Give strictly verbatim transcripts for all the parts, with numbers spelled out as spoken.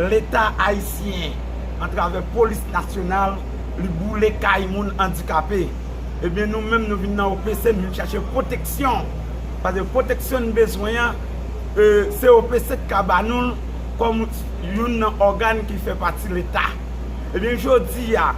Leta ayisyen, atravè polis nasyonal, li boule kay moun andikape. Ebyen, nou menm, nou vin nan O P C, nou vin chache pwoteksyon. Paske pwoteksyon n bezwen an, e, se O P C k ka ba nou l kòm youn nan ògàn ki fè pati Leta. Ebyen, jodi a,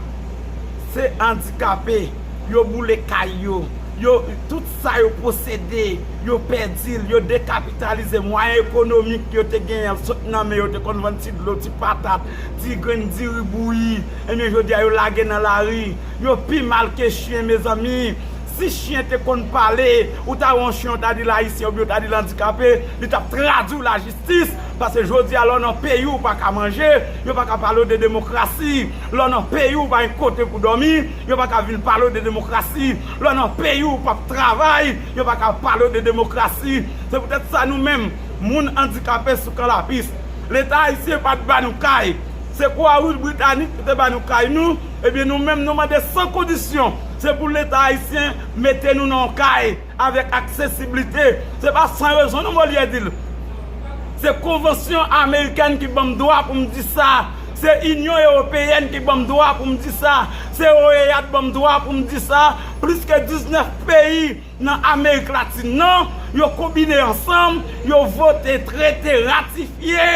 se andikape, yo boule kay yo, yo, tout sa yo posede, yo pèdi l, yo dekapitalize. Mwayen ekonomik yo te genyen, l sot nan men yo, te konn vann ti dlo, ti patat, ti grenn diri bouyi. Ebyen, jodi a, yo lage nan lari. Yo pi mal ke chen, mezanmi. Si chen te konn pale, ou ta wè yon chen, ou ta di l ayisyen oubyen ou ta di l andikape, li t ap tradui w lajistis. Paske jodi a, lè w nan peyi w pa ka manje, yo pa ka pale w de demokrasi. Lè w nan peyi w pa gen kote pou dòmi, yo pa ka vin pale w de demokrasi. Lè w nan peyi w p ap travay, yo pa ka pale w de demokrasi. Se poutèt sa nou menm, moun andikape sou Kan Lapis, Leta ayisyen pa t ba nou kay. Se Croix Rouge Britanik ki te ba nou kay nou. Ebyen, nou menm, nou mande san kondisyon. Se pou Leta ayisyen mete nou nan yon kay avèk aksesiblite. Se pa san rezon non, Molière di l. Se konvansyon amerikèn ki ban m dwa pou m di sa. Se Inyon Ewopeyèn ki ban m dwa pou m di sa. Se O E A t ban m dwa pou m di sa. Plis ke diznèf peyi nan Amerik Latin nan, yo konbine ansanm, yo vote, trete, ratifye,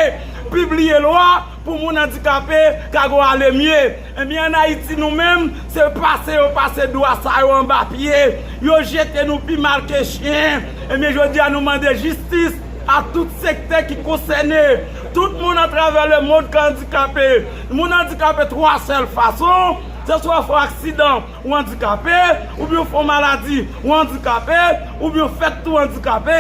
pibliye lwa pou moun andikape ka gon ale mye. Ebyen, ann Ayiti, nou menm, se pase yo pase dwa sa yo anba pye. Yo jete nou pi mal ke chen. Ebyen, jodi a, nou mande jistis a tout sektè ki konsène. Tout moun atravè lemonn ka andikape. Moun andikape twa sèl fason. Se swa w fè aksidan, ou andikape, oubyen w fè yon maladi, ou andikape, oubyen w fèt tou andikape.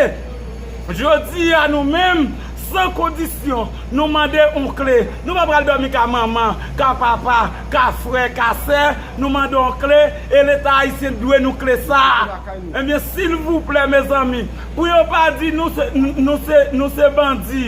Jodi a, nou menm, san kondisyon, nou mande yon kle. Nou pa pral dòmi ka manman, ka papa, ka frè, ka sè. Nou mande yon kle, e Leta ayisyen dwe nou kle sa a. Ebyen, silvouplè, mezanmi, pou yo pa di nou se, nou se, nou se bandi.